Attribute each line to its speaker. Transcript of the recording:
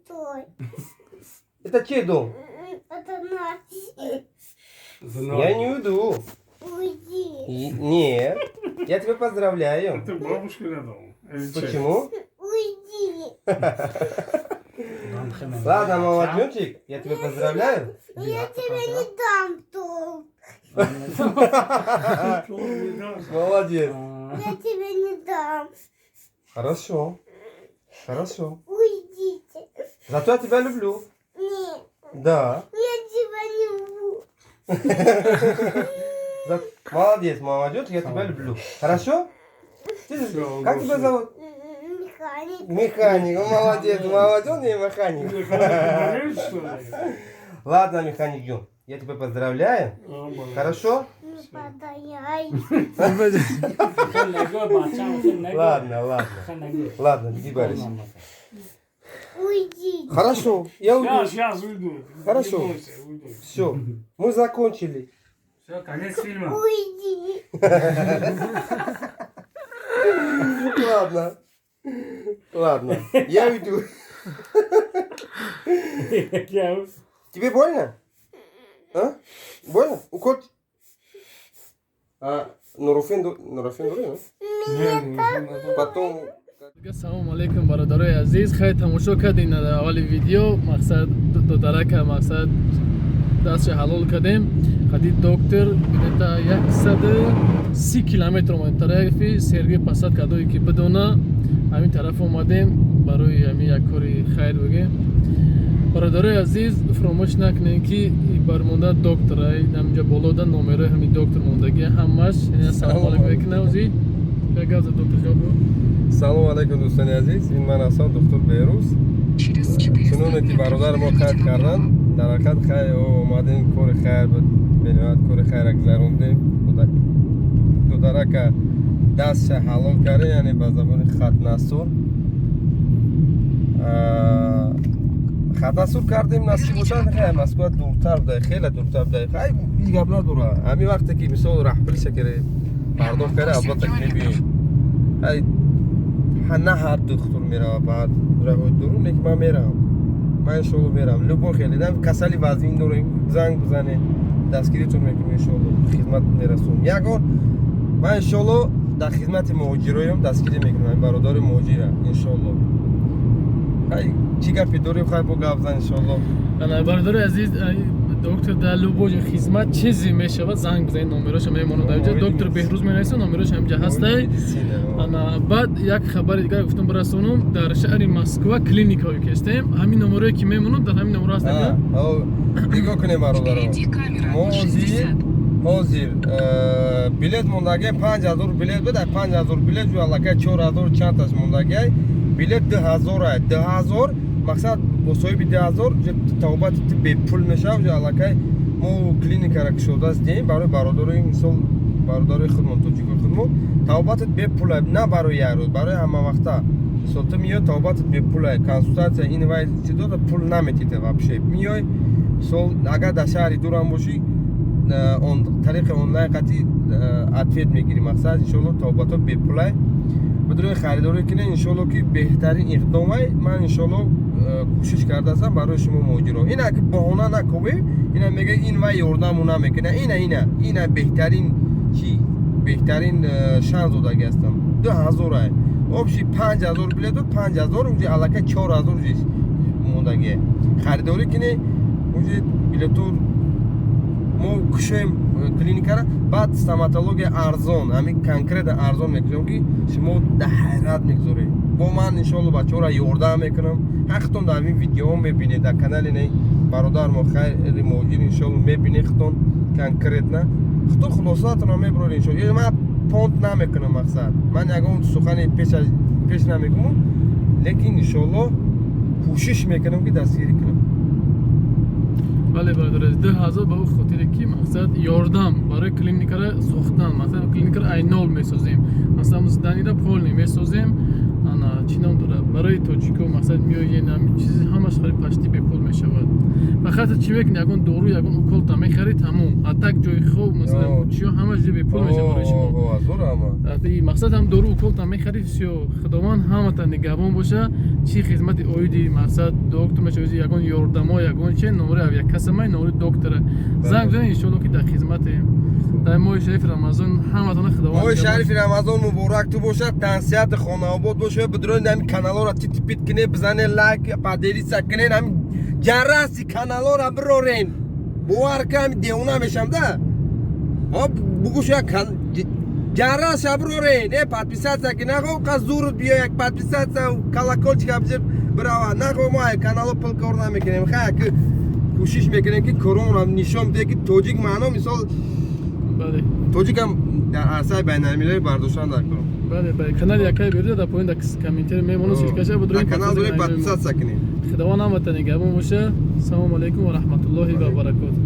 Speaker 1: Твой.
Speaker 2: Это чей дом?
Speaker 1: Это наш.
Speaker 2: Я не уйду.
Speaker 1: Уйди.
Speaker 2: Нет. Я тебя поздравляю.
Speaker 3: Это бабушка дом. Или чей?
Speaker 2: Почему?
Speaker 1: Уйди.
Speaker 2: Ладно, молоденчик, я тебя поздравляю.
Speaker 1: Я тебе не дам дом.
Speaker 3: Дом не даст.
Speaker 2: Молодец.
Speaker 1: Я тебе не дам.
Speaker 2: Хорошо. Хорошо.
Speaker 1: Уйдите.
Speaker 2: Зато я тебя люблю.
Speaker 1: Нет,
Speaker 2: Да.
Speaker 1: я тебя не люблю.
Speaker 2: Молодец, молодец, я тебя люблю. Хорошо?
Speaker 3: Всё,
Speaker 2: Как тебя
Speaker 3: больше.
Speaker 2: зовут?
Speaker 1: Механик.
Speaker 2: Механик. Ну, молодец, молодец, не механик.
Speaker 3: Ты болеешь, что ли?
Speaker 2: Ладно, механик Ю, я тебя поздравляю.
Speaker 3: А, молодец.
Speaker 2: Хорошо?
Speaker 1: Не подай.
Speaker 2: Ладно, ладно. Ладно, не парься.
Speaker 1: Уйди.
Speaker 2: Хорошо, я уйду.
Speaker 3: Сейчас, сейчас уйду.
Speaker 2: Хорошо.
Speaker 3: Не бойся, уйду.
Speaker 2: Все, мы закончили.
Speaker 4: Все, конец фильма.
Speaker 1: Уйди.
Speaker 2: Ладно. Ладно, я уйду. Тебе больно? А? Больно? Укол? А, нурофен, нурофен дори,
Speaker 3: Не, не, не,
Speaker 2: Потом.
Speaker 5: Салом алейкум, бародарои азиз. Хеле тамошо кардем дар аввали видео. Мақсад, додарака, мақсад, дастша ҳалол кардем. Қади доктор где-то 130 километр омадем тарафи Сергиев Посад. Кадое ки бидона, ҳамин тараф омадем барои ҳамин як кори хайр бигем. Бародарои азиз, фуромӯш накунем, ки бармонда доктор ҳаминҷа болода номерои ҳамин доктор мондагӣ ҳамаш. Салом алейкум мекунам. Ози як гап за доктор ҷавоб.
Speaker 2: Салом алейкум, дӯстони азиз. Ин ман ҳастам, доктор Беҳрӯз. Чуноне ки бародари мо қайд карданд, дар ҳақиқат хайр омадем, кори хайр буд, бениҳоят кори хайра гузарондем. Додарака дастша ҳалол кардем, яъне ба забони хатнасур хатнасур кардем. Насиб бошад, хай, Москва дуртар буда, хеле дуртар буда. Хай, ҳеҷ гап надора. Ҳамин вақте ки, мисол, раҳпулиша ки пардохт карда, албатта ки мебиёем. Хай, на ҳар духтур мерава ба роҳои дуру, лекин ман меравам, ман иншоалло меравам. Любой хеле касали вазнин дорем, занг бизанед, дастгиритон мекунем, иншоалло хизмат мерасонем. Ягон ман иншоалло дар хизмати муҳоҷироем, дастгирӣ мекунам бародари муҳоҷира, иншоалло. Хай, чӣ гапе дорем, хай, бо гап зан, иншоалло.
Speaker 5: Ана, бародари азиз, доктор дар любой ҷо хизмат чизе мешавад, занг бизанед, номероша мемонад дар ҷо. Доктор Беҳрӯз менависад, номерош ҳамҷа ҳастай. Ана, баъд як хабари дигар гуфтам бирасонам: дар шаҳри Москва клиникаҳое ки ҳастем, ҳамин номерое ки мемонад, дар ҳамин номеро ҳаст.
Speaker 2: Нигоҳ кунем, бародаро, мо ҳозир билет мондагиам 5000 билет буд. 5000 билет ҷу аллакай 4000 чандташ мондагиай. Билет 2000-а, 2000. Мақсад, бо соҳиби 2000 табобати ту бепул мешавад. Ҷо аллакай мо клиникара кушода ҳастем барои бародарои, мисол, бародарои худмон, тоҷикои худмон. Табобатат бепула, на барои як рӯз, барои ҳамавақта. Мисол, ту миёй, табобатат бепула, консултатсия, ин вай чизода пул наметида вообще. Миёй, мисол, агар дар шаҳри дурам бошӣ, он тариқи онлайн қатӣ ответ мегирӣ. Мақсад, иншоалло, табобатҳо бепулай. Бидурои харидорӣ кунед, иншоалло, ки беҳтарин иқдомай. Ман, иншоалло, кӯшиш кардаастам барои шумо, муҳоҷиро. Ина ки баҳона накобем, ина мега, ин вай ёрдаму намекуна. Ина беҳтарин чи, беҳтарин шанс додагӣ ҳастам. 2000-ай общий 5000 билет буд, 5000 уже аллакай 4000 уже мондагие. Харидорӣ кунед, уже билету мо кушоем клиникара. Баъд стоматология арзон, ҳамин конкретно арзон мекушоем, ки шумо дар ҳайрат мегузоред. Бо ман, иншоалло, бачаҳоро ёрдам мекунам. Ҳақтон дар ҳамин видеоҳо мебинед, дар канали не бародар мо Хайри Муҳоҷир, иншоалло, мебинед худтон конкретно, худтон хулосаатонро мебароред, иншоалло. Ман понт намекунам, мақсад, ман ягон сухани пеш намекунам, лекин, иншоалло, кӯшиш мекунам, ки дастгирӣ кунам.
Speaker 5: Бале, бародар, 2000 ба ӯ хотире ки, мақсад, ёрдам барои клиникара сохтан. Масалан, клиникара ай нол месозем, масалан, здание ра полный месозем. Ана, чӣ ном дорад, барои тоҷико, мақсад, меоен, ҳамин чизи ҳамаш қариб почти бепул мешавад. Ва Фақат чӣ мекунӣ? Ягон дору, ягон укол та мехарӣ, тамом. А так ҷои хоб, масалан, чиё, ҳамаш ҷо бепул меша барои шумо.
Speaker 2: Азор ҳама.
Speaker 5: И мақсад ҳам дору, укол та мехарӣ, всё. Худованд ҳамата нигаҳбон боша. Чӣ хизмати оиди, мақсад, доктор мешава, ягон ёрдамо, ягон че, номери авиакассамай, номери доктора занг бизанед, иншоалло, ки дар хизматем. Дар моҳи шарифи Рамазон ҳаматона Худованд
Speaker 2: Моҳи
Speaker 5: нигаҳбон.
Speaker 2: шарифи Рамазон муборак ту бошад, тансиҳати хонаобод бошад. Бидурони ҳамин каналҳоро титипит кунед, бизанед лайк, поделиться кунед, ҳамин ҷарраси каналҳоро бирорен. Бовар ка, ҳамин девона мешам да. Ҳо, бугӯш, як ҷарраша бирорен, э, подписаться ки нахо, қа зурут биё, як подписаться, колокольчика бизир, бирава. Нахо, мо ай канало пул кор намекунем, хай, ки кӯшиш мекунем, ки коромонро нишон бидем, ки тоҷик маъно, мисол, тоҷикам дар арсаи байналмилалӣ бардоштан дар кор.
Speaker 5: Бале, канали якай берида, дар поён, дар комментари мемонам ссылкаша.
Speaker 2: Дар канал дорем, подписаться кунем.
Speaker 5: Худованд ҳамата нигаҳбон боша. Салому алайкум ва раҳматуллоҳи ва баракоту.